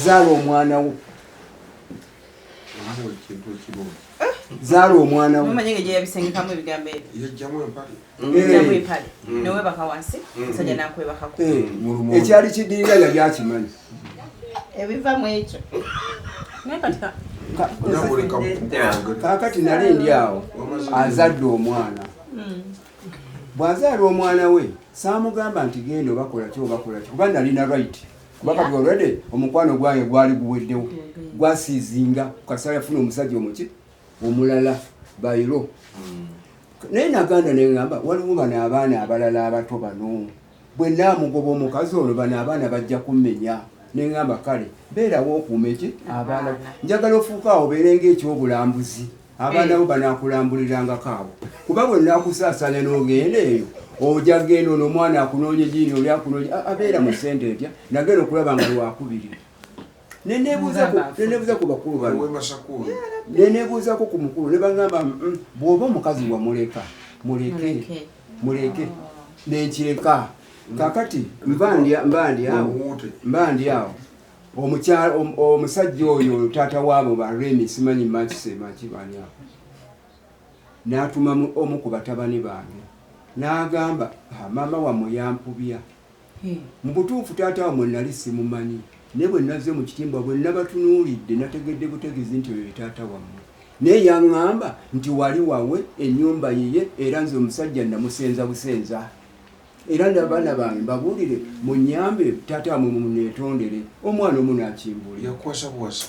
Zaala omwana wo, zaala omwana wo. Mumanye nga gyeyabisengekamu ebigambo ebyo. Yajjamu empale. Yajjamu empale newebaka wansi, omusajja nakwebakako. Ekyali kidirira yali akimanyi. Ebiva mu ekyo. Naye kati Kaakati nali ndi awo, azadde omwana. Bw'azaala omwana we, saamugamba nti genda obakola ki obakola ki, kuba nalina right, kuba kati already omukwano gwange gwali guweddewo, gwasiizinga kasita yafuna omusajja omuki omulala bayiro. Naye naganda neŋŋamba, waliwo bano abaana abalala abato bano, bwe naamugoba omukazi ono, bano abaana bajja kummenya. Neŋŋamba, kale beerawo okuuma eki abaana. Njagala ofuuka awo obeere ng'ekyobulambuzi, abaana bo banaakulambulirangako awo, kuba bwe naakusaasaanya n'ogenda eyo, ojja genda ono omwana akunoonye giini, oli akunoonye. Abeera mu sente etya? Nagenda okulaba nga lwakubiri neneebuuza ku bakulu bano, neneebuuzako ku mukulu, ne bagamba, bw'oba omukazi wamuleka, muleke, muleke." Nenkireka. Kakati mba ndi awo, omusajja oyo taata waabo ba Remi, simanyi makise maki bani awo, n'atuma omu ku batabani bange n'agamba, "Ah, maama wammwe yampubya. Mu butuufu taata wammwe nali simumanyi, naye bwe nazze mu kitimbwa, bwe nabatunuulidde, nategedde butegezi nti oyo ye taata wammwe. Naye yaŋŋamba nti wali wawe, ennyumba yiye, era nze omusajja namusenza busenza. Era nabaana bange mbabuulire munyambe taata wammwe muneetondere." Omwana omu n'akimbuulira. Yakwasa buwasa.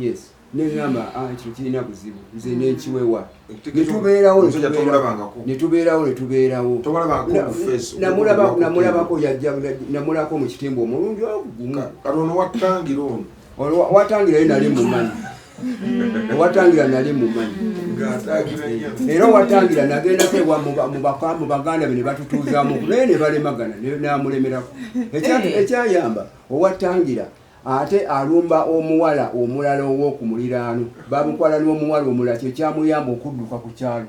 Yes, neŋŋamba, "Ah, ekyo kirina buzibu." Nze nenkiwewa, netubeerawo. Omusajja tomulabangako? Netubeerawo, netubeerawo. Tomulabangako ku face? Namulabako, yajja, namulabako mu kitimba omulundi ogwo gumu. Kati ono watangira ono? Olwo watangira ye nali mumanyi, owatangira nali mumanyi. Ng'atangira nnyo. Era owatangira nagendako ewa mu baganda be ne batutuuzaamu, naye ne balemagana, namulemerako. Ekyayamba owatangira, ate alumba omuwala omulala ow'okumuliraano, bamukwala n'omuwala omulala, kyekyamuyamba okudduka ku kyalo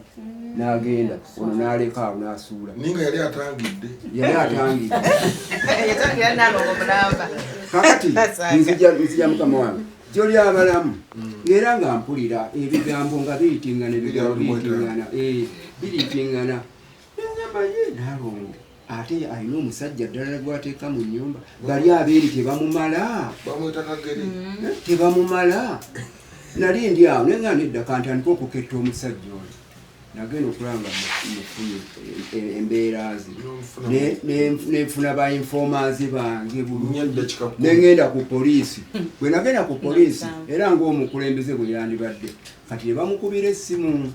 n'agenda, ono n'aleka awo n'asuula. Naye nga yali atangidde. Yali atangidde. Yatangira nalongo mulamba. Kakati nzija, mukama wange, gyoli abalamu, era nga mpulira ebigambo nga biyitingana, ebigambo biyitingana, biriyitingana. Neŋŋamba, ye Nalongo ate alina omusajja ddala gwateeka mu nnyumba? Bali abeeri tebamumala? Bamwita Kagere. Tebamumala? Nali ndi awo neŋŋa nedda, kantandika okuketta omusajja oyo. Nagenda okulaba nga mufunye embeera ze. N'omufuna. Nenfuna ba informers bange bulungi. Nnya eddakiika 10. Nengenda ku poliisi. Bwe nagenda ku poliisi, era ng'omukulembeze bwe yandibadde, kati ne bamukubira essimu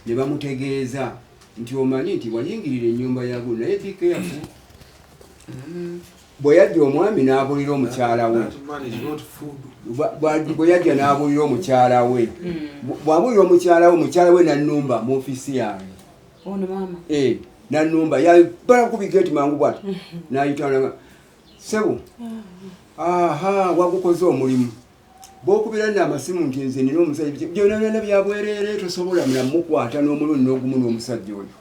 ne bamutegeeza nti, "Omanyi nti wayingirira ennyumba yago, naye be careful." Bwe yajja omwami n'abuulira omukyala we. That man is not food. Bwe yajja n'abuulira omukyala we, bw'abuulira omukyala we, omukyala we nannumba mu ofiisi yange. Ono maama? Eh, nannumba, yabala kubi geti mangu bwati nayitanga, "Sebo, aha, wagukoze omulimu bwokubira nno amasimu nti nze nina omusajja, byonna byonna byabwerere, tosobola namukwata n'omulundi n'ogumu n'omusajja oyo.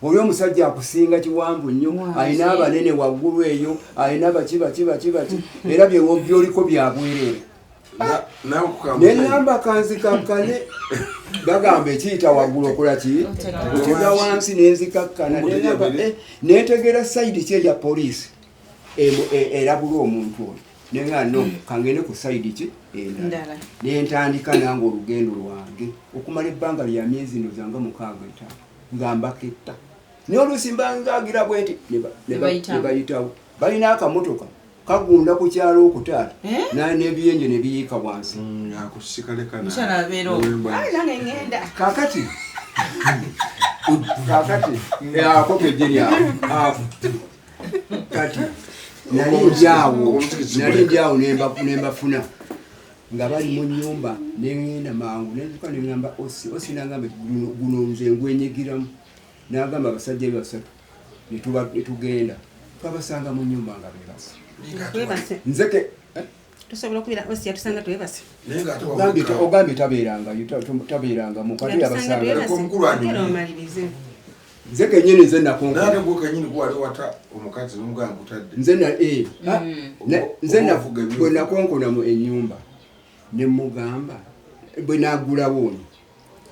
Oli omusajja akusinga kiwanvu nnyo, alina abanene waggulu eyo, alina baki baki baki baki, era byoliko byabwerere." Nawe kukamba. Neŋŋamba, kanzikakkane. Bagamba ekiyita waggulu okola ki? Otega wansi. Nenzikakkana. Omutegera. Neŋŋamba, netegeera side ki eya poliisi erabula omuntu oyo. Neŋŋamba, no, kangende ku side ki endala. Ndala. Nentandika nange olugendo lwange okumala ebbanga lya myezi ndozanga 6, 5, nga mbaketta, naye oluusi mbangagira bwe nti Ne bayitawo. Ne bayitawo. Balina akamotoka kagunda ku kyalo okutaata Eh? n'ebiyenje ne biyiika wansi. Akusikaleka. Mukyala abeera okwo. Ayi, nange ngenda. Kakati ako kejjeni ako ako. Kati nali ndi awo, nali ndi awo, nembafuna nga bali mu nyumba. Neŋŋenda mangu nenzuka, neŋŋamba osi osi, nagamba, "Guno nze ngwenyigiramu." Nagamba abasajja be basatu, netugenda twabasanga mu nyumba nga bebase. Twebase? Nze ke eh? Tusobola okubira osi yatusanga twebase? Naye nga ate Ogambye tabeerangayo, tabeerangamu, kati Yatusanga yabasanga. twebase. Omukulu anyumye. Era omalirize. Nze kenyini nze nakonkona. Naye ate gwe kenyini gwe wali wata omukazi n'omugamba nkutadde. Nze na eh, ha, nze Oba ovuga ebyo. bwe nakonkona mu ennyumba ne mugamba bwe naggulawo ono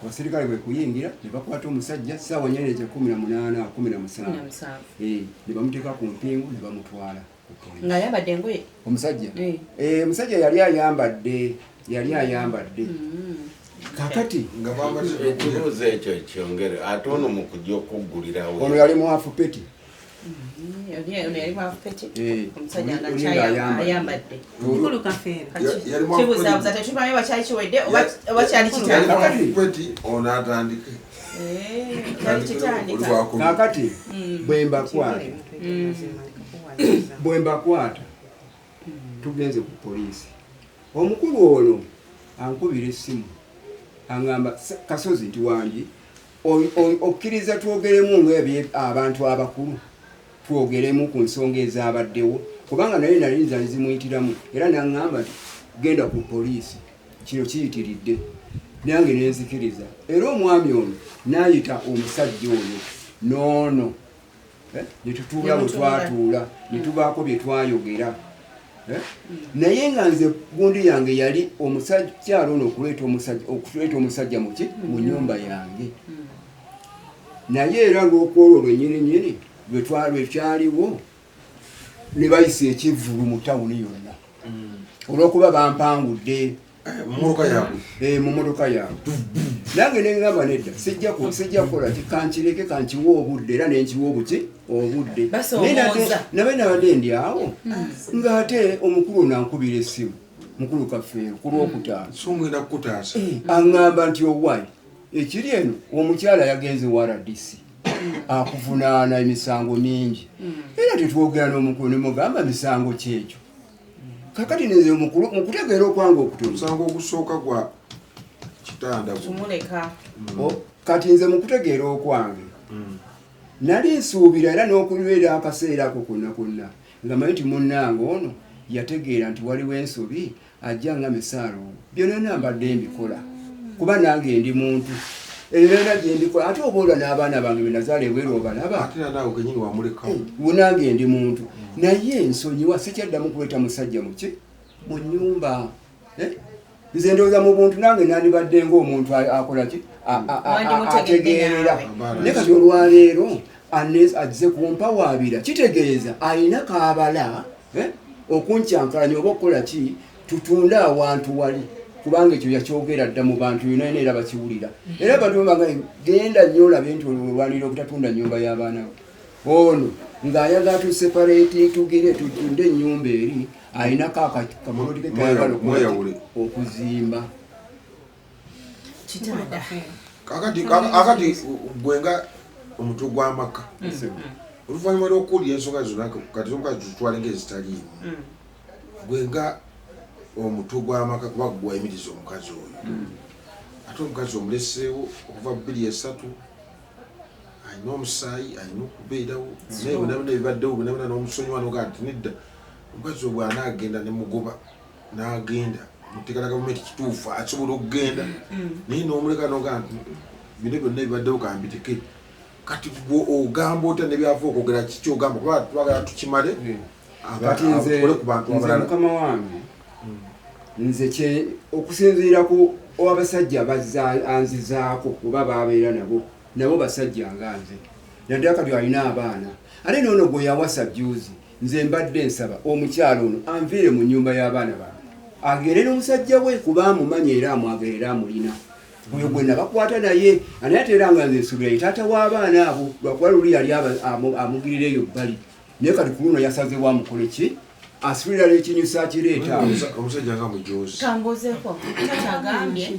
abasirikale bwe kuyingira ne bakwata omusajja ssaawa nyene ekya 18 17. 17. Eh, ne bamuteeka ku mpingu ne bamutwala ku poliisi. Nga ayambadde engoye? Omusajja? Eh. Eh, omusajja yali ayambadde, yali ayambadde. Kakati nga bambaze ebyokulya. Ekibuuzo ekyo kyongere ate ono mu kujja okuggulirawo. Ono yali mwafu peti. Ono yali mwafu peti. Eh, Omusajja nga oli kyaya- nga ayambadde. ayambadde. Mukulu Kafeero. Yali mwafu Kibuzaabuza peti. tetumanyi oba kyali kiwedde oba kyali Yali kitandika. mwafu peti ono atandike. Eh, kyali Oli kitandika. wakubiri. Kakati bwe mbakwata, bwe mbakwata tugenze ku poliisi, omukulu ono ankubira essimu aŋŋamba, Kasozi nti wangi okkiriza twogeremu ng'ebye abantu abakulu, twogeremu ku nsonga ezabaddewo, kubanga naye nali nza nzimuyitiramu era naŋŋamba nti genda ku poliisi kino kiyitiridde, nange nenzikiriza. Era omwami ono n'ayita omusajja oyo n'ono, ne tutuula bwe twatuula ne tubaako bye twayogera. Naye nga nze gundi yange yali omukyalo ono okuleeta omusajja muki mu nnyumba yange, naye era lw'okwolwo lwennyini nnyini lwekyaliwo ne bayisa ekivvulu mu tawuni yonna olw'okuba bampangudde. Mu mmotoka yaabwe. Mu mmotoka yaabwe. Nange ne ŋŋamba nedda, sijja kukola ki, kankireke, kankiwe obudde, era ne nkiwa obuki obudde. Basoomooza. Naye nabe nabadde ndi awo ng'ate omukulu ono ankubira essimu, mukulu Kafeero, ku Lwokutaano. So ngenda kukutaasa. Aŋŋamba nti owaayi ekiri eno omukyala yagenze wa RDC akuvunaana emisango mingi, era tetwogera n'omukulu ne mugamba misango kyekyo. Kakati nze mu kutegeera okwange okutono, Omusango ogusooka gwa kitanda guno. Tumuleka. Kati nze mu kutegeera okwange nali nsuubira era n'okubeera akaseera ako konna konna nga manyi nti munnange ono yategeera nti waliwo ensobi, ajja nga misaalo byonna mbadde mbikola kuba nange ndi muntu, ebyo byonna gye mbikola, ate oba olwa n'abaana bange be nazaala ebweru obalaba. Ate era naawe kenyini wamulekawo. Nange ndi muntu, naye nsonyiwa, sikyaddamu kuleeta musajja muki mu nnyumba. Nze ndowooza mu buntu nange nandibadde ng'omuntu akola ki? Wandimutegedde Ategeerera. naawe. Naye kati olwaleero azze kumpawaabira, kitegeeza alina kaabala, okunkyankalanya oba okukola ki, tutunde awantu wali, kubanga ekyo yakyogera dda mu bantu yonna yonna era bakiwulira. Era abantu bamugamba, genda nnyo olabe nti olwanirira obutatunda nnyumba y'abaana bo. Ono ng'ayagala tu separate tugire tutunde ennyumba eri, alinako akamulodi ke kayagala okukola ki? Mweyawule. Okuzimba. Kitanda. Kakati gwe nga omutwe gw'amaka, oluvannyuma lw'okuwulira ensonga zonna, kati omukazi tutwale ng'ezitaliimu, gwe nga omutwe gw'amaka kuba gwayimiriza omukazi oyo, ate omukazi omuleseewo okuva 2003, alina omusaayi, alina okubeerawo, naye byonna byonna ebibaddewo byonna byonna n'omusonyiwa nogaa nti nedda, omukazi oyo bw'anaagenda ne mugoba n'agenda muteeka na gavumenti kituufu asobola okugenda, naye n'omuleka nogaa nti bino byonna ebibaddewo kambiteke. Kati gwe ogamba otya nebyava okwogera kiki ogamba kuba twagala tukimale Kati nze tukole ku bantu nze abalala. mukama wange, nze kye okusinziira ku abasajja bazza anzizaako oba babeera nabo basajja nga nze, naddala kati alina abaana, ate noono gwe yawasa juzi, nze mbadde nsaba omukyalo ono anviire mu nnyumba y'abaana bange agende n'omusajja we, kuba amumanyi era amwagala era amulina. Oyo gwe nabakwata naye, naye ate era nga nze nsuubira ye taata w'abaana abo, lwakuba luli yali amugirira eyo bbali, naye kati ku luno yasazeewo amukole ki, asitulira n'ekinyusi akireeta awo. Omusajja nga mujozi. Kambuuzeeko, taata agambye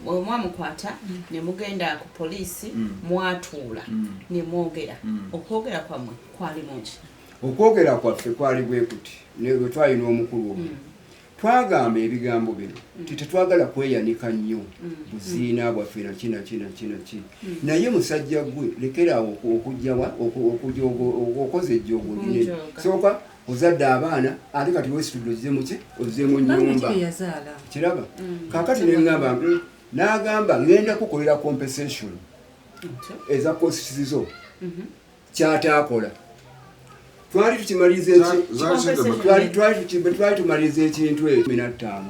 bwe mwamukwata ne mugenda ku poliisi, mwatuula ne mwogera, okwogera kwammwe kwali mungi? Okwogera kwaffe kwali bwe kuti, ne bwe twalina omukulu oyo twagamba ebigambo bino nti tetwagala kweyanika nnyo buziina bwaffe naki naki naki naki, naye musajja gwe lekeraawo okujjawa okoze ejjoogo linene. Okunjooga. Sooka ozadde abaana, ate kati weesitudde ozze muki, ozze mu Baana ki nnyumba. be yazaala? Kiraba kakati neŋŋamba, n'agamba ngenda kukolera compensation. Eza costs zo kyataakola. Twali tukimaliriza twali tumaliriza ekintu ekyo 15.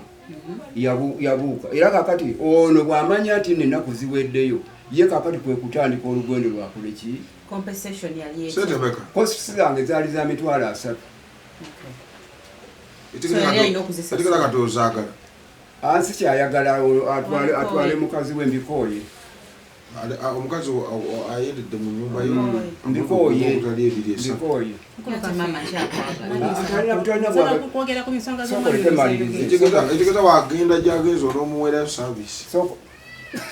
Yabuuka era kakati ono bw'amanya nti nno ennaku ziweddeyo, ye kakati kwe kutandika olugendo lwakole ki? Compensation yali etya? Sente meka? Costs zange zaali za 300,000. So yali alina okuzisasula. Etegera kati ozaagala. Ansi kyayagala atwale mukazi we, mbikooye. Omukazi ayendedde mu nyumba yo. Mbikooye. Okutali ebiri esatu. Mbikooye. Mukulu Ate maama kyakwagala. Talina Nsobola bwagala. kwogera ku nsonga Sooka oleke malirize. Etegeza wagenda gyagenza onoomuweerayo service. Sooka-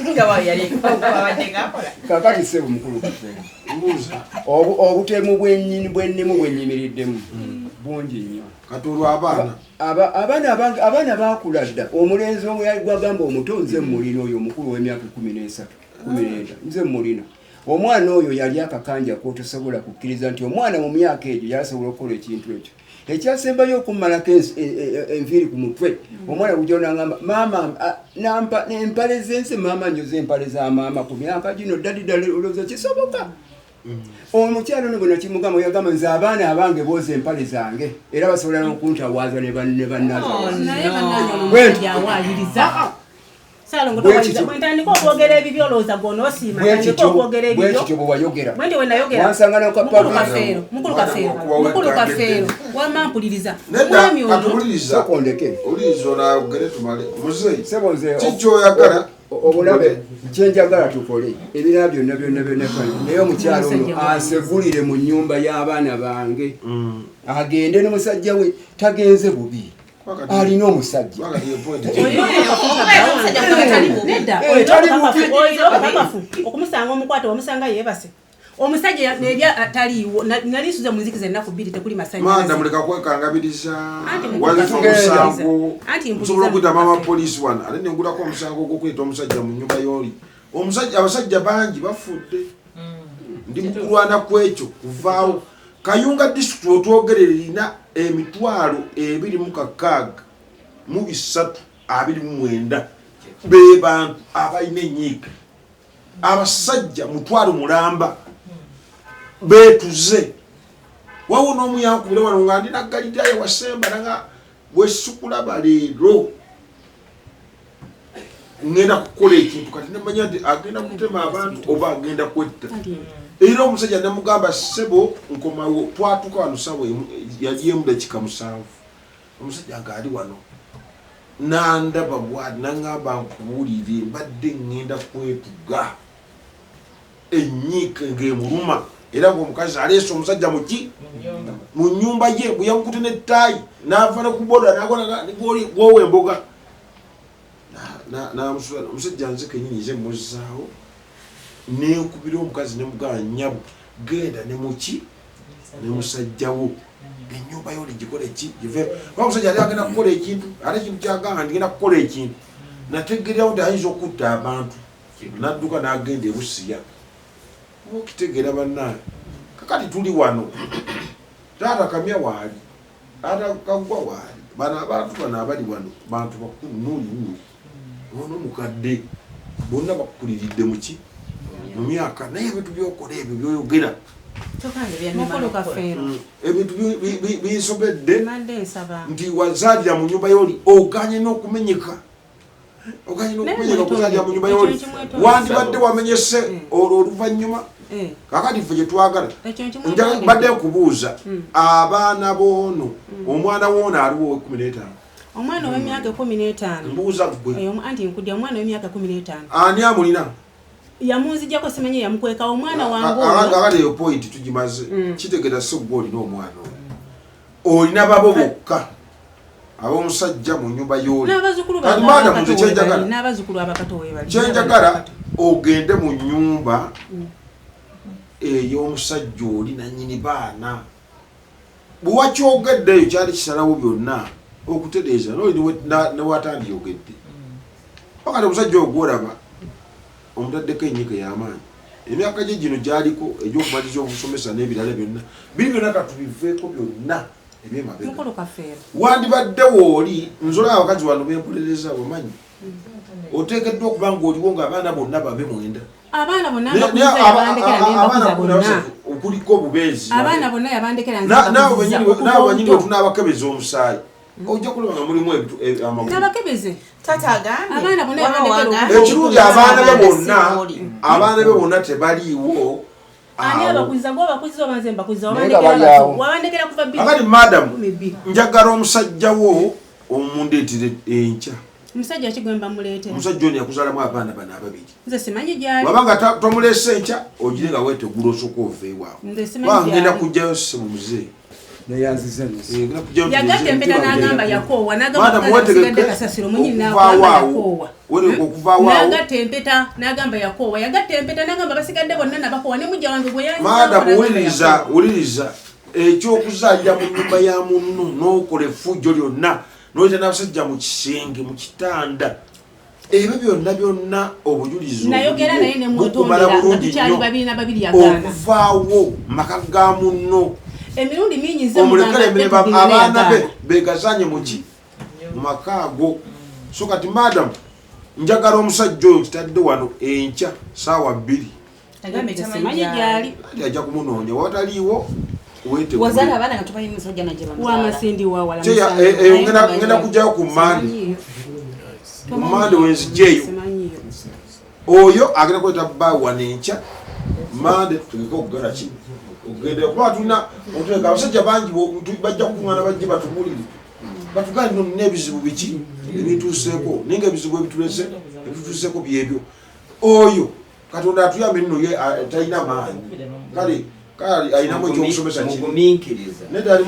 Nga bwe yali abadde ng'akola. Kakati ssebo mukulu Kafeero, Mbuuza. Obutemu bwennyini bwennimu bwennyimiriddemu bungi nnyo. Kati olwo abaana. Abaana abange, abaana baakula dda. Omulenzi omu yali gwagamba omuto nze mmulina, oyo omukulu w'emyaka 13, 14, nze mmulina. Omwana oyo yali akakanja k'otosobola kukkiriza nti omwana mu myaka egyo yasobola okukola ekintu ekyo. Ekyasembayo okummalako enviiri ku mutwe, omwana bujja n'angamba, maama, nampa empale z'ensi, maama njoze empale za maama ku myaka gino, ddali ddala olowooza kisoboka? Omukyalo ono bwe nakimugamba, yagamba nze abaana abange booza empale zange era basobola n'okuntawaaza ne bannaaza. Oh, Naye no. bannange ono Bwe omusajja awaayiriza. Saalongo Bwe towayiriza. kityo. Bwe ntandika okwogera ebibyo olowooza gw'onoosiima. Bwe Ntandika kityo, okwogera bwe ebibyo. kityo bwe wayogera. Bwe ndi we nayogera. Wansanga na Mukulu kapapa. Kafeero, mukulu Kafeero, mukulu Kafeero, wamma mpuliriza. Nedda Omwami ono katuwuliriza. Sooka ondeke. Owuliriza onaayogere tumale. Muzeeyi. Ssebo nze Ki ky'oyagala? Obulabe kyenjagala tukole ebirala byonna byonna byonna byonna, naye omukyalo ono Omusajja wange. asegulire mu nnyumba y'abaana bange, agende ne musajja we. Tagenze bubi, alina omusajja. Wakati point. Olina Okubeera omusajja kuba tali bubi. Nedda, Eh, olina tali obukakafu, bubi. olina obukakafu okumusanga omukwate, wamusanga yeebase. Omusajja nebya taliiwo, nali nsuze mu nzikiza ennaku 2 tekuli Manda masannyalaze. muleka kwekangabiriza. Anti mukulu Wazita Kafeero. omusango. Anti mpuliza Nsobola okuyita mukulu maama Kafeero. poliisi wano ate nengulako omusango ogw'okweta omusajja mu nyumba y'oli. Omusajja, abasajja bangi bafudde. Ndi mu kulwana kw'ekyo kuvaawo. Kayunga disitulikiti otwogerera erina 26329 be bantu abalina enyiika. Abasajja 500,000 beetuze. Wawo n'omuyankubira wano nga ndi naggalirayo wasemba nanga bwe sikulaba leero ngenda kukola ekintu. Kati nemanya nti agenda kutema abantu oba agenda kwetta. Era omusajja nemugamba, ssebo nkomawo. Twatuuka wano sawa emu, yali emu dakika 7, omusajja ng'ali wano nandaba bwati naŋŋamba, nkubuulire, mbadde ŋŋenda kwetuga. Enyiike ng'emuluma era ng'omukazi aleese omusajja muki mu nnyumba ye, bwe yamukute n'ettaayi n'ava ne ku boda gwowa emboga. Namusula omusajja. Nze kenyini nze muzzaawo, nenkubira omukazi nemugamba, nnyabo genda ne muki ne musajjawo, ennyumba yo ligikole ki give. Kuba omusajja yali agenda kukola ekintu, ate ekintu kyagamba nti ngenda kukola ekintu, nategeerawo nti ayinza okutta abantu, nadduka n'agenda ebusiya. Okitegeera bannange, kakati tuli wano, taata Kamya waali, taata Kaggwa waali, bano abantu bano abali wano bantu bakulu, nuuliwuuli ono mukadde, bonna bakukuliridde muki mu myaka, naye ebintu byokola ebyo byoyogera Kyokka nze byannema Mukulu n'okukola. Kafeero. Ebintu binsobedde Mbadde nsaba. nti wazaalira mu nyumba yoli, oganye n'okumenyeka, oganye n'okumenyeka okuzaalira mu nyumba yoli. Ekyo nkimwetondera. Wandibadde wamenyese olwo oluvannyuma. Eh, Kakati ffe kyetwagala, ekyo njagala nkimwetondera. mbadde nkubuuza abaana boono, omwana woono aliwo ow'15? Omwana ow'emyaka 15. Mbuuza ggwe. Eyo, anti nkudya, omwana ow'emyaka 15. Ani amulina? Yamunzijjako, simanyi yamukweka omwana wange ono. Akati eyo point tugimaze. Kitegeeza si gwe olina omwana oyo, olina babo bokka ab'omusajja mu nyumba y'oli. N'abazzukulu Kati bange maada abakato nze kyenjagala, weebali, n'abazzukulu abakato weebali. kyenjagala ogende mu nyumba ey'omusajja oli nanyini baana. Bwe wakyogedde eyo kyali kisalawo byonna okutereeza noli newatandiyogedde. Pakati omusajja oyo gwolaba omutaddeko enyiika ey'amaanyi, emyaka gye gino gyaliko egy'okumaliriza obusomesa n'ebirala byonna biri byonna, katubiveeko byonna ebyemabega. Mukulu Kafeero. Wandibadde wooli nzola abakazi wano bempolereza, bamanyi oteekeddwa okuba nga oliwo ng'abaana bonna babe 9. Abaana bonna Naye- naye mbakuza yabandekera abaana nembakuza kumi na bonna. basatu okuliko obubeezi. Abaana bonna yabandekera nze Naawe mbakuza benyini, naawe okuva benyini obuto. wetunaabakebeza omusaayi ojja kulaba nga mulimu amagulu. Nabakebeze. Taata agambye Abaana bonna waba yabandekera wagambye Ekirungi abaana be bonna, Abaana si abaana be bonna tebaliiwo Ani awo. abakuza? Gwe abakuza oba nze mbakuza? Naye nga Wabandekera bali awo. bato. Wabandekera kuva bbiri. Akati madamu, 12. njagala omusajja wo omundeetere enkya. Omusajja ki gwe mbamuleetera? Omusajja ono yakuzaalamu abaana bano ababiri. Nze simanyi gyali. Wabanga tomuleese enkya, ogire nga weetegula osooka ova ewaabwe. Nze simanyi Kubanga ngenda gyali. kujjayo ssebo muzeeyi. Neyanziza nze. Ngenda kujjayo Yagatta tugeeze empeta emitima n'agamba gye. yakoowa, n'agamba Madam, mukazi weetegeke asigadde kasasiro mwennyini okuvaawo n'agamba awo. yakoowa. Weetegeke okuvaawo awo. N'agatta empeta n'agamba yakoowa, yagatta empeta n'agamba basigadde bonna nabakoowa ne mujja wange gwe yanzizaawo Madam, n'agamba wuliriza, yakoowa. wuliriza. Ekyokuzaalira mu nnyumba ya munno n'okola effujjo lyonna n'oyita n'abasajja mu kisenge mu kitanda, ebyo byonna byonna obujulizi Nayogera obuliwo naye ne bukumala mwetondera nga bulungi tukyali nnyo babiri na babiri yagaana. okuvaawo maka ga munno. Emirundi mingi nze Omulekere mugamba emirembe tugende naye abaana be yagaana. begazanye muki mu maka ago. So kati madam, njagala omusajja oyo kitadde wano enkya 2:00. Agambye Nze tamanyi simanyi gyali. gyali. Ati ajja kumunoonya wataliiwo weetegule. Wazaala abaana nga tomanyi musajja na gye bamuzaala. Wamasindi wawala. Kyeya, ngenda kujjayo ku Mande. Simanyiyo. Ku Mande wenzijjeeyo. Simanyiyo. Oyo agenda kuleeta bba wano enkya Mande, tutegeke okugala ki okugenda kuba tulina okutegeka abasajja bangi bajja kukuŋŋaana bajje batubuulire batugambe nno nina ebizibu biki ebituuseeko, naye nga ebizibu ebitulese ebitutuuseeko byebyo. Oyo Katonda atuyambe nno ye talina maanyi, kale kale alinamu ekyokusomesa kiri. Mugumiikiriza. Nedda,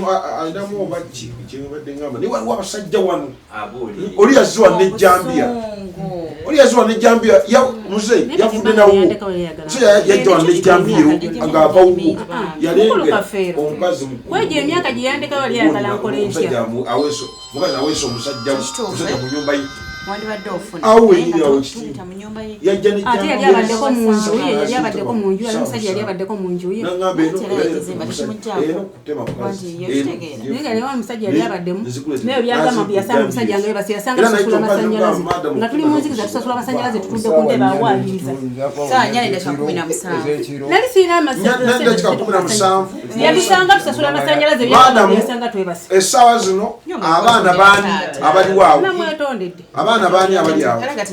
alinamu oba ki kyebadde ngamba, naye waliwo abasajja wano Abuulire. oli yazziwa nejjambiya. Obusungu. Oli yazziwa nejjambiya muzeeyi Naye yavudde kati nawo. yandeka we yayagala. So yajja wano nejjambiya ng'ava wuwo. Mukulu Yalengera Kafeero. omukazi mukulu. Kwegyo emyaka gye yandekayo yali ayagala nkole ntya? Omukazi aweesa omusajja Kituufu, omusajja eh? mu nyumba ye. Wandibadde ofuna. Awo Naye wenyini nga awo tulita mu nyumba ye. Yajja Ate yali abaddeko mu nju ye, yali abaddeko mu nju ye, ali omusajja yali abaddeko mu nju ye. Nangamba eno Ate era ekizimba tekimuggyako. eno kutema mukazi. Wanti ye Eno, kitegeera. Naye nga naye omusajja yali abaddemu. Nzikuleetera. Naye byagamba mbu yasanga omusajja nga yebase, yasanga Era tusasula nayita omukazi amasannyalaze. n'omugamba, Nga tuli mu nzikiza tusasula amasannyalaze tutudde ku ntebe awaabiriza. 4:17. Ez'ekiro. Nali sirina 4:17. Yatusanga tusasula amasannyalaze, Madam, yasanga twebase. Essaawa zino Nnyo abaana mwetondera baani taata. abaliwo awo? Namwetondedde. Abaana baani abali awo? Kale nga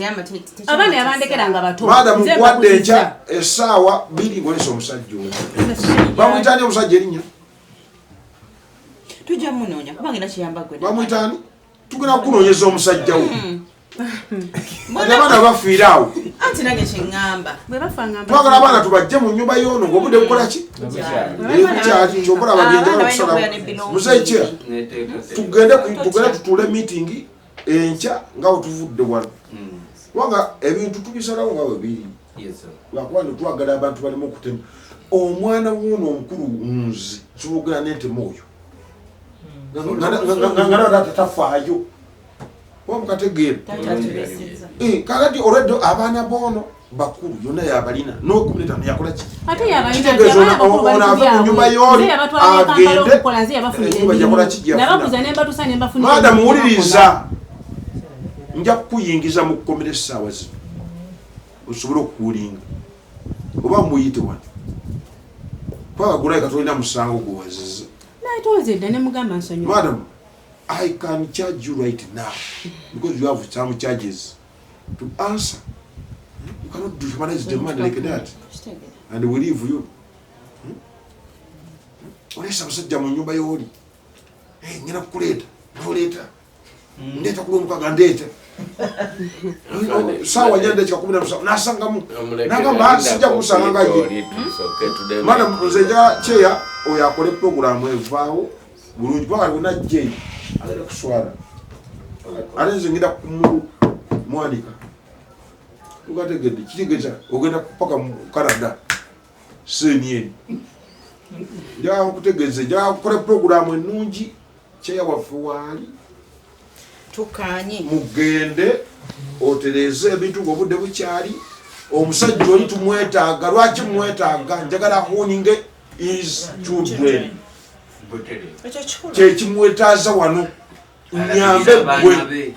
Abaana yabandekera nga bato. Madam, Nze nkuwadde mbakuzizza. enkya 2:00 ngolesa omusajja oyo. Nze simanyi gyali. Bamuyita ani omusajja erinnya? Tujja munoonya kubanga era kiyamba gwe. Bamuyita ani? Tugenda kukunoonyeza omusajja wo. Kati abaana bafiire awo. Anti nange kyeŋŋamba. Bwe bafa ngamba. Twagala abaana tubajje mu nnyumba y'ono ng'obudde bukola ki? Bukyali. Kyokola Abaana bagenda balina okusalawo. okubeera n'ebirowoozo. Muzeeyi kye Neteeka. tugende tutuule meeting enkya nga we tuvudde wano, kubanga ebintu tubisalawo nga we biri. Yes, sir. Lwakuba netwagala abantu baleme okutema omwana woono omukulu. Nze nsobola okugenda nentema oyo nga taata tafaayo oba mukategeera. Taata atubeesezza. Kakati olwedde abaana boono bakulu yonna yabalina n'15 yakola ki? Ate yabalina nti Kitegeeza abaana bakulu bali ono ku ave mu nyumba byabwe. y'oli, Nze yabatwala e Kampala agende, okukola, nze yabafunira ennyumba gyakola ki emirimu. gyeyafuna. Nabakuza ne mbatuusa ne mbafunira Madam, emirimu. wuliriza, nja kukuyingiza mu kkomera essaawa zino osobole okuwulinga oba muyite wano kubanga gulabika tolina musango gwewaziza. Natonze dda ne mugamba nsonyiwa. Madam, I can charge you right now because you have some charges to answer. You cannot dehumanize the man like that. Kitegeera. And we leave you. Oleesa abasajja mu nyumba y'oli. Eh, ngenda kukuleeta. Noleeta. Ndeeta ku lwomukaaga ndeeta. 4:17 nasangamu. Nagamba "Ah, sijja kumusanga nga ye." Madam, nze njagala kyeya oyo akole puroguramu evaawo bulungi kubanga alina jjeyi agenda kuswala ate nze ngenda kumwanika. Tugategedde kitegeeza ogenda paka mu Canada cnn. Njagala nkutegeeze, njagala kukole puroguramu ennungi, kyeya waffe waali. Tukkaanye. Mugende otereeze ebintu ngaobudde bukyali. Omusajja oli tumwetaaga. Lwaki mwetaaga? Njagala honinge his children. Ekyo kikulu. Kyekimwetaaza wano. Nyambe gwe.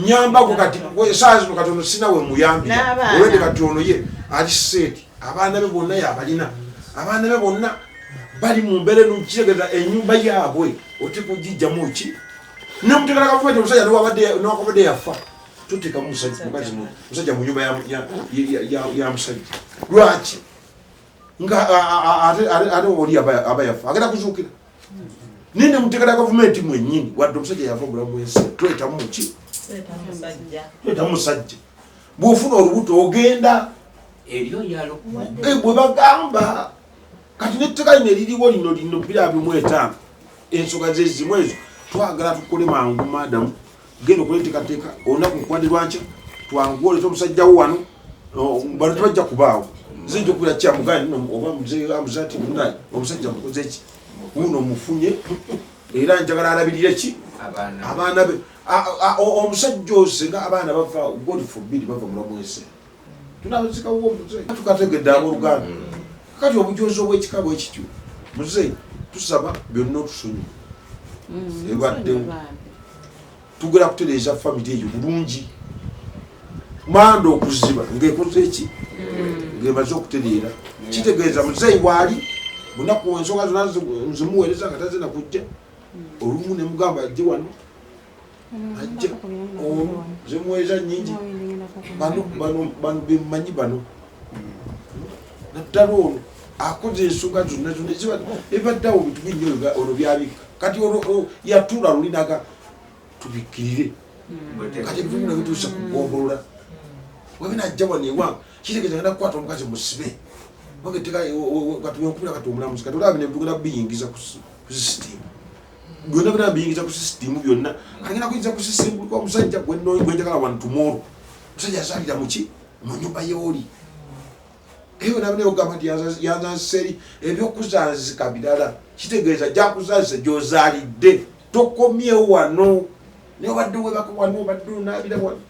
Nyambako kati esaawa zino katono sina we muyambira. N'abaana. Olwedde kati ono ye ali seeti, abaana be bonna yabalina, abaana be bonna bali mu mbeera eno, kitegeeza ennyumba yaabwe otekugijjamu ki nemutegala gavumenti. Omusajja newakabadde yafa, tuteekamu mukazi musajja mu nyumba ya musajja. Lwaki? Nga ate oli aba yafa agenda kuzuukira, naye nemutegala gavumenti mwennyini, wadde omusajja yava obulamu bwensi, twetamu ki? Twetamu musajja. Bw'ofuna olubuto ogenda Eryo yalukuwadde. Bwe bagamba kati netteeka lino eririwo lino lino 2025, ensonga zezimu ezo twagala tukole mangu. Madamu, genda okola enteekateeka, olunaku nkuwadde lwankya, twanguwa olete omusajjawo wano. Bano tebajja kubaawo. Nze nja okubira kyamugani oba muze ati munaye omusajja mukoze ki, wuno mufunye, era njagala alabirire ki? Abaana. Abaana be. Omusajja osenga abaana bava, God forbid, bava mulamu ensi, tunabazikawo muzeeyi, tukategedde abooluganda. Kati obujozi obwekika bwe kityo, muzeeyi, tusaba byonna otusonyiwe ebaddewo. Tugera kutereeza famire eyo bulungi, manda okuziba ng'ekoze eki, ng'emaze okutereera. Kitegeeza muzeeyi waali bunaku, ensonga zonna nzimuweereza nga tazina kujja. Olumu ne mugamba ajje wano, ajja ono zimuweereza nyingi. Bano bano bano bemmanyi bano, naddala ono akoze ensonga zonna zonna ebaddeawo bintu bingi ono byabikka. Kati ono yatuula lulinaga tubikkirire. Kati ebintu bino bituuse ku gombolola, webinajja wano ewange, kitegeeza ngenda kukwata omukazi musibe kati wenkubira kati omulamuzi. Kati olaba bino tugenda biyingiza ku sisitimu byonna, byonna biyingiza ku sisitimu byonna. Kati ngenda kuyingiza ku sisitimu kuliko omusajja gwenjagala wano tomorrow, omusajja azaalira muki mu nyumba yooli eyo nabine ogamba nti yanzanzisa eri ebyokuzanzika birala. Kitegeeza jakuzanzisa gyozaalidde, tokomyewo wano, naye obadde webaka wano, obadde onaabira wano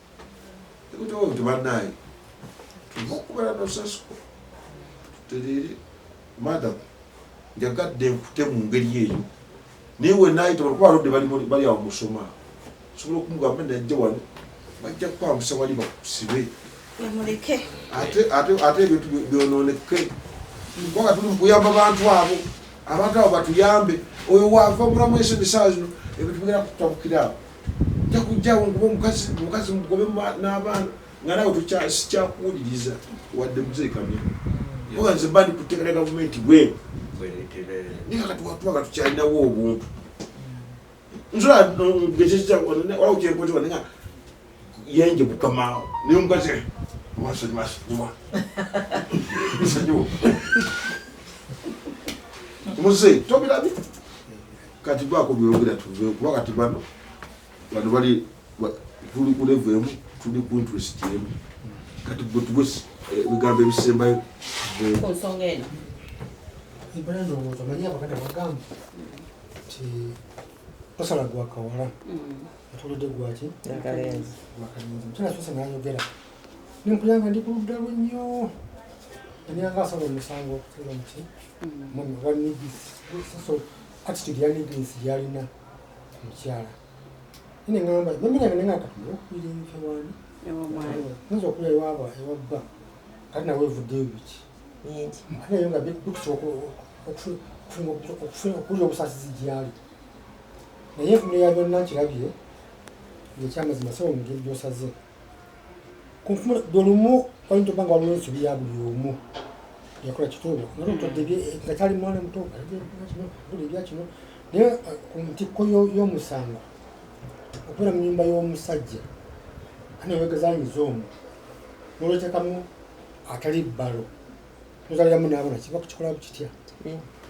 tebanaye tulina okubeera nosasiko tutereere. Madam, njagadde nkute mu ngeri eyo, naye wenayita kuba alodde bali awo musoma, sobola okumugamba najja wano, bajja kukwambusa wali bakusibe. Bamuleke. Ate ebintu byononeke, kubanga tuli mukuyamba bantu abo, abantu abo batuyambe. Oyo waava mulamu ensi esaawa zino ebintu bigenda kutabukira awo, nja kujjawo nkuba omukazi mugobe n'abaana, nga nawe sikyakuwuliriza wadde muzeeyi Kamya, kuba nze mba ndi ku tteeka lya gavumenti bwe. Naye kati watuba nga tukyalinawo obuntu, nsobola ngezeza waliwo kyenkoze wano nga yenje bukamaawo, naye omukazi masonyiwa nsonyiwa. Muzeeyi, tobirabye? Kati gwako byogera tuve, kuba kati bano bano bali tuli ku level emu, tuli ku interest emu. Kati gwe tuwe ebigambo ebisembayo tuveeyo. Ku nsonga eno. Mpera ndowooza omanyi abaganda bagamba nti tosala gwa kawala atulidde gwaki? Akalenzi. Gwakalenzi. Omukyala soose n'ayogera, nempulira nga ndi ku ludda lwe nnyo, nanyanga asala omusango okuteera muki mwami wa so attitude ya negligence gyalina ku mukyala. Naye neŋŋamba memera yange nenga kati okubira ebifo wani nza okulya ewaaba ewabba, kati nawe evuddeyo biki? Bingi. Ate naye nga bikusobola okuwulira obusaasizi gyali, naye enfumula ya byonna nkirabye ngaekyamazima saba omugeri gyosaze olumu oyinza okuba nga waliwo ensobi ya buli omu yakola kituubo nga nga kyali mwana muto kino ebya kino, naye ku ntikko y'omusango okubeera mu nyumba y'omusajja ate newegezanyiza omwo nolwetekamu atali bbalo nozaliramu n'abaana, kiba kukikola kitya?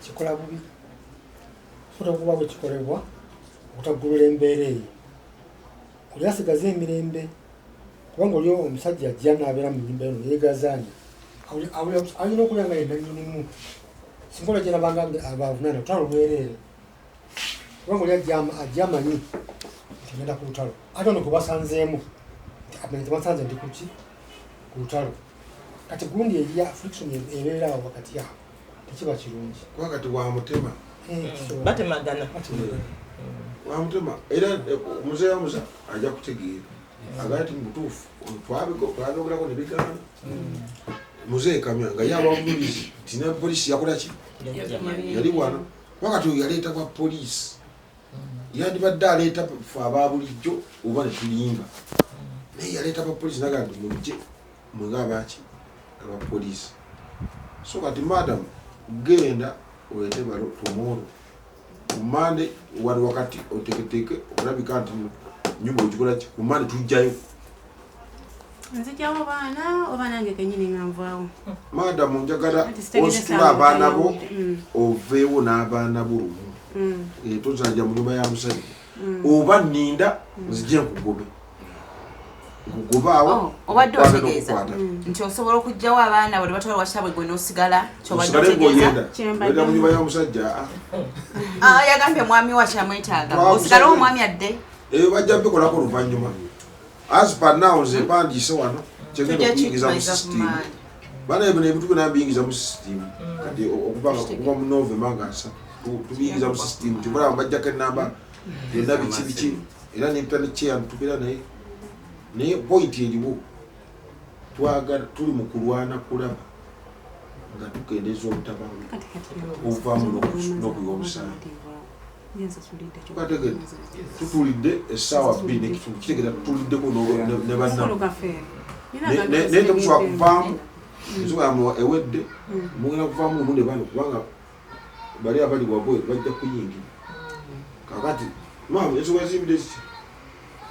Kikola bubi. Sobola okuba bwe kikolebwa okutaggulula embeera eyo, oli asigaze emirembe, kubanga oli omusajja ajja n'abeera mu nyumba eno yeegazaanya, alina okulya nga yenna nnyinimu. Singa olajja nabanga abavunaana lutalo lwereere, kubanga oli ajja amanyi nti ngenda ku lutalo, ate ono gwe basanzeemu nti amanyi tebasanze ndi kuki ku lutalo. Kati gundi erya friction ebeera awo wakati awo, tekiba kirungi. Kuba kati wamutema. Kisobola. Batemagana. Batemagana. Wamutema era muzeeyi Amuza ajja kutegeera. Agamba nti mu butuufu twabyogerako ne bigaana. Muzeeyi Kamya nga ye awa bujulizi nti ne poliisi yakola ki? Yali wano. Kuba kati oyo yaleeta bwa poliisi. Yandibadde aleeta ffe aba bulijjo oba ne tulimba. Naye yaleeta ba poliisi n'agamba nti mujje mwe ng'abaaki aba poliisi. So kati madam genda oleete balo tomorrow. Ku Monday wali wakati oteeketeeke olabika nti nyumba ogikola ki? Ku Monday tujjayo. Nzijjawo baana oba nange kennyini nga nvaawo. Madam njagala Anti sitegedde ositule ssaawa abaana bo oveewo n'abaana bo lumu. Tozajja mu nyumba ya musajja. Oba nninda nzije nkugobe. Nkugobe awo. Oh, obadde nkwate otegeeza n'okukwata. nti osobola okuggyawo abaana bwe batwala wakitabwe gwe n'osigala kyobadde Osigale otegeeza. ng'ogenda. Kyembadde. Ogenda mu nyumba ya musajja. Ah, yagambye mwami wa kyamwetaaga Twa- osigalewo omwami adde. Ebyo bajja bikolako oluvannyuma. As per now nze mpandiise wano kyegenda Tujja okuyingiza mu kikimaliza ku system. maanyi. Bana ebyo ebintu byonna mbiyingiza mu system. Kati okuva mu November nga nsa tubiyingiza mu system. Kyova bajjako ennamba byonna biki biki era nempita ne chair tubeera naye. Naye point eriwo twagala tuli mu kulwana kulaba nga tukendeeza obutabanguko obuvaamu n'okuyiwa omusaayi. Tukategedde tutulidde essaawa 2:15 kitegeeza tutuliddeko ne bannammwe. Naye temusobola kuvaamu ensonga yammwe ewedde mugenda kuvaamu lumu ne bano kubanga bali abali wabweru bajja kuyingira. Kaakati maama ensonga ziyimiridde ziti?